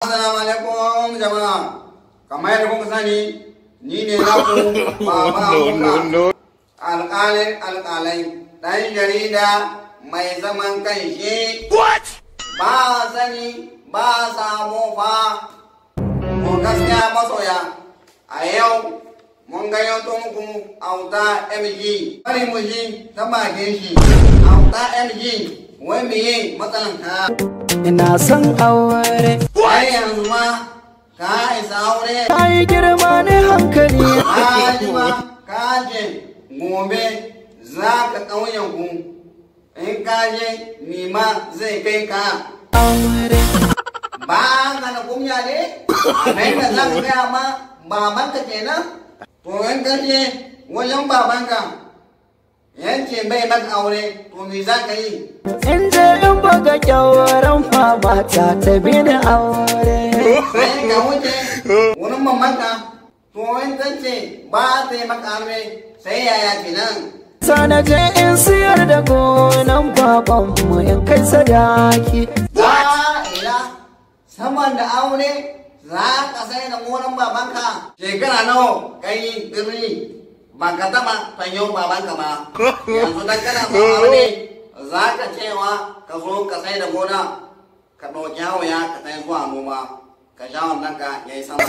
Assalamu alaikum jama'a. Kamar yadda kuka sani, ni ne naku Baba Abuka, alƙalin alƙalai, ɗan jarida mai zaman kanshi. Ba sani ba sabo fa. Ko gaskiya masoya, a yau mun gayyato muku Auta MG. Bari mu ji ta bakin shi. Auta MG, wai meye matsalan ka? Ina son aure. Ai yanzu ma ka isa aure. Ta yi girma ne hankali. Ka ji ma ka je gobe za ka ƙauyen ku. In ka je nima zai kai ka. Aure. Ba ka da kunya ne? Abin da za ka gaya ma babanka kenan? To in ka je wajen babanka yance bai maka aure, to me za ka yi? In je in buga kyauran mata ta bi ni aure. Sai ka wuce wurin mamanka, to in ta ce ba ta yi maka aure, sai yaya kenan? Sana je in siyar da gonan babanmu in kai sadaki. Ba ila saman da aure za ka sai da gonan babanka. Shekara nawa ka yi birni ba ka taɓa sanyo babanka ba. Yanzu dan kana son aure za ka cewa ka zo ka sai da gona, ka ɗauki hawaya ka sai zuwa noma, ka sha wannan ka ya yi sama.